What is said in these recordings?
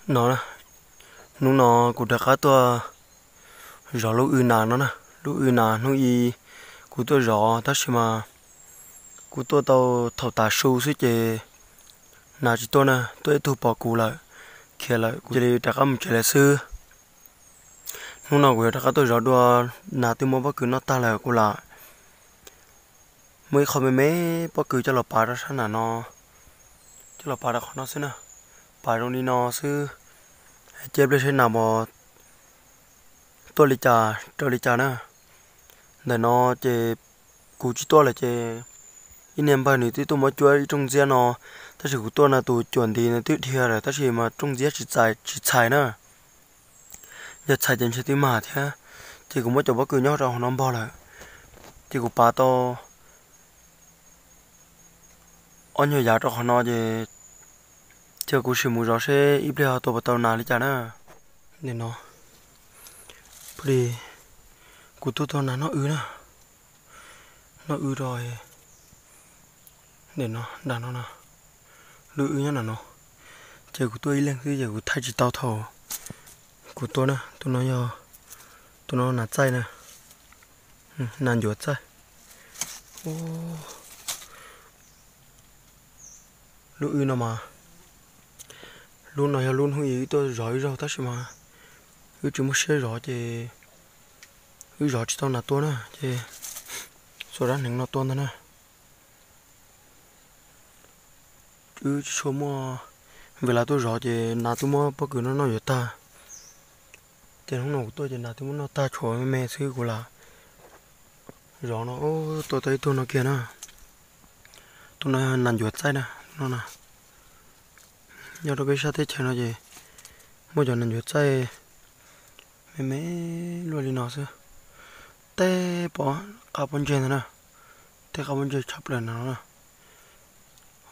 No, hnub no kuv rov qab tuaj zov lub w nas no na. Lub w nas hnub i kuv tuaj zov tab sis mas kuv tuaj tau thaum tav su xwb ces nas tsis tuaj na, tuaj ib tug pom kuv lawm, khiav lawm, kuv cia li rov qab mus tsev lawm xwb. Hnub no kuv yuav rov qab tuaj zov dua, nas twb muab pob kws noj tag lawm kuv lam muaj ib qho me me pob kws coj los pav rau sab nam no, coj los pav rau qhov no xwb na. Pav zoo li no xwb, cia pliag saib nas puas tuaj li cas raws li cas na. Ntawm no ces kuv tsis tuaj lawm ces ib niag npawg nws twb tuaj muab cuab ib rooj ntxiab no, tab sis kuv tuaj no tus cuam ntiv nws twb dhia lawm tab sis mas rooj ntxiab tsis txais, tsis txhais na. Yog txhais ces ntshe twb mag thiab. Ces kuv muab cov pob kws nyob rau hauv no npog lawm, ces kuv pav tau ob nyuag yav rau qhov no ces cia kuv sim mus zov seb ib pliag ho tua puas tau nas li cas na. Nim no, plig, kuv tuaj tau nas noj w na, noj w rau, nim no nram no na, lub w nyob nram no, ces kuv tuaj ib leeg xwb ces kuv thaij tsis tau thaum kuv tuaj na. Tus no yog, tus no nas txaij na, nas ncuav txaij. Lub w no mas, lub no yog lub hnub i wb tuaj zov ib zaug tab sis mas wb tsis muaj siab zov ces wb zov tsis tau nas tua na ces xuas rab hneev no tua ntag na. Wb tsis tshua muaj, vim lawv tuaj zov ces nas twb muab pob kws no noj yuav tag. Ces hnub no kuv tuaj ces nas twb muab noj tag tshuav me me xwb kuv lam zov no, tua tau ib tug no kiag na. Tus no nas ncuav txaij na, no na. Nyob rau peb sab teb chaws no ces muaj cov nas ncuav txaij me me luaj li no xwb. Tej pob qab pob ntseg ntag na, tej qab pob ntseg tshaj plaws no na.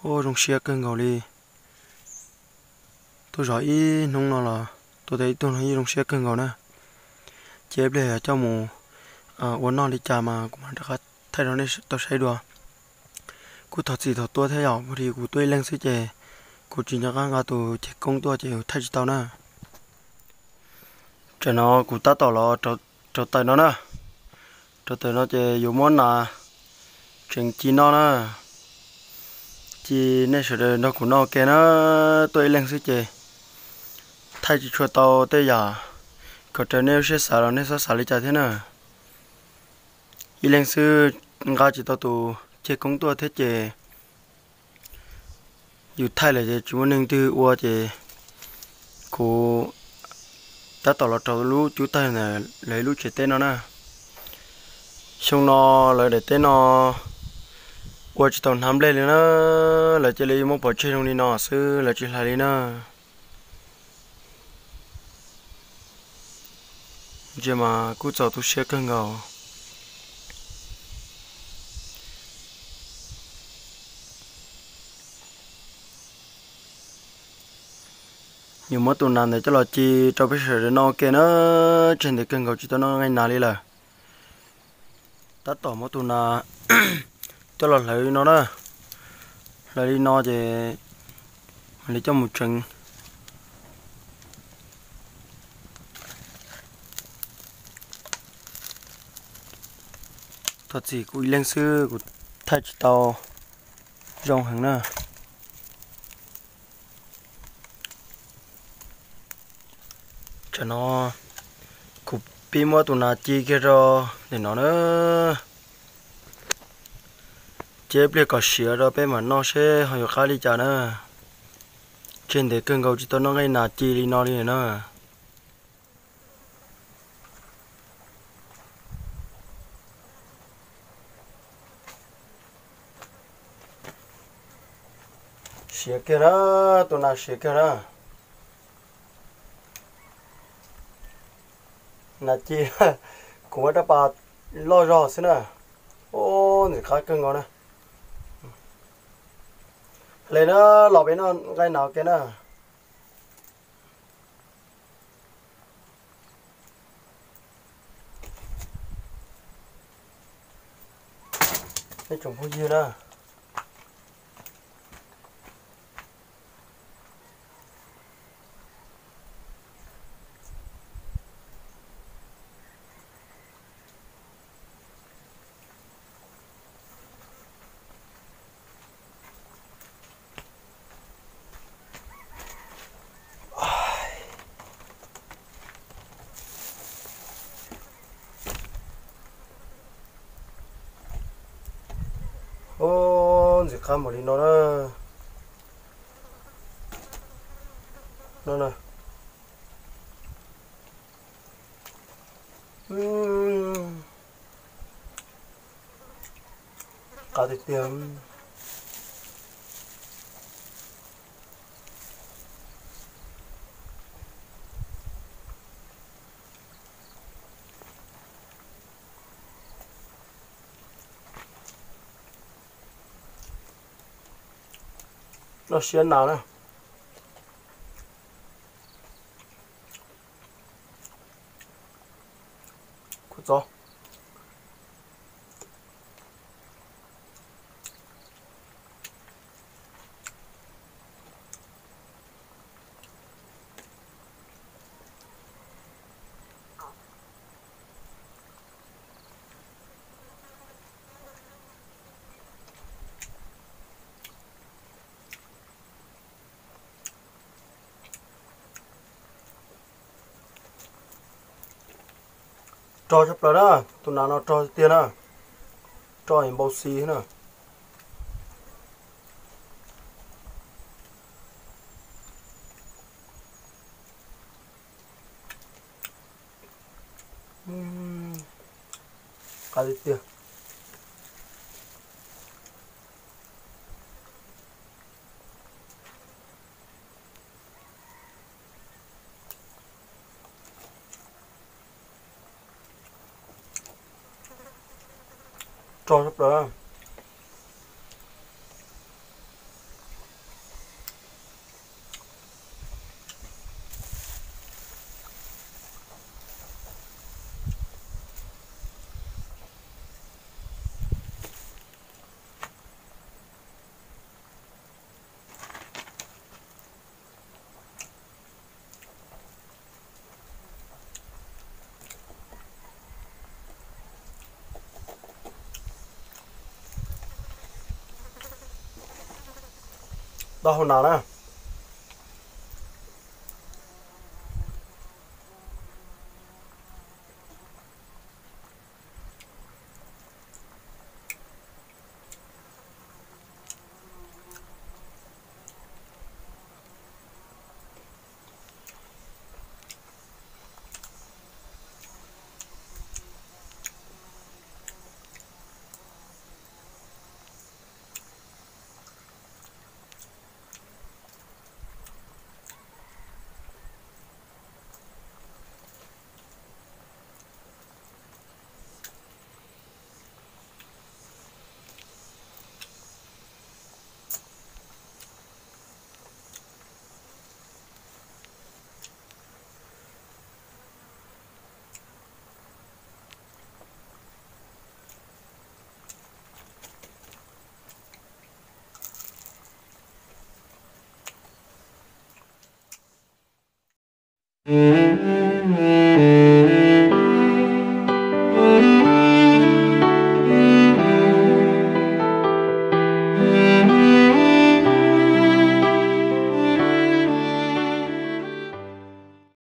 Ua zoo siab kawg nkaus li. Tuaj zov ib hnub no los tua tau ib tug no yeej zoo siab kawg nkaus na. Ces ib pliag yog coj mus ua noj li cas mas kuv mam rov qab thaij rau nej tau saib dua. Kuj thov txim thaum tuaj thiab yom, vim kuv tuaj ib leeg xwb ces kuv tsis nco qab nqa tus ceg koob tuaj ces kuv thaij tsis tau na. Tam no kuv tab tom los rau taws no na. Rau taws no ces yuav muab nas tseev ci noj na. Ces nej sawv daws nrog kuv noj ua ke na, tuaj ib leeg xwb ces thaij tsis tshua tau tej yam kom raws nej lub siab xav los nej txhob xav li cas thiab na. Ib leeg xwb nqa tsis tau tus ceg koob tuaj thiab ces yus thaij lawm ces tsis muaj neeg twg ua ces kuv tab tom los rau lub cub tawg ntawm lawv ib lub tsev teb no na. Xyoo no lawv daim teb no ua tsis tau hnav nplej li na, lawv cia li muab pov tseg zoo li no xwb lawv tsis hlais li na. Ntsia mas kuj txaus tu siab kawg nkaus. Yuav muab tus nas ntawd coj los ci rau peb sawv daws noj ua ke na, tseg ntev kawg nkaus tsis tau noj nqaij nas li lawm. Tab tom muab tus nas coj los hlawv li no na, hlawv li no ces mam li coj mus tseev. Thov txim kuv ib leeg xwb kuv thaij tsis tau zoo heev na. Tam no kuv pib muab tus nas ci kiag rau ntawm no na. Ces ib pliag kom siav rau peb mam noj seb ho yuav qab li cas na. Tseg ntev kawg nkaus tsis tau noj nqaij nas ci li no li na. Siav kiag na, tus nas siav kiag na. Nas ci, kuv muab rab pas loj zog xwb na. Ub, ntxim qab kawg nkaus na. Hle na, los peb noj nqaij nas ua ke na. Nej tsoom phooj ywg na, Qab npaum li no na. No na. Qab tiag tiag. Noj siab nas na. Kuv txo. Rog tshaj plaws na, tus nas no rog tiag na, rog npau xi na. Qab tiag tiag. Rog tshaj plaws. Tau hau nas na.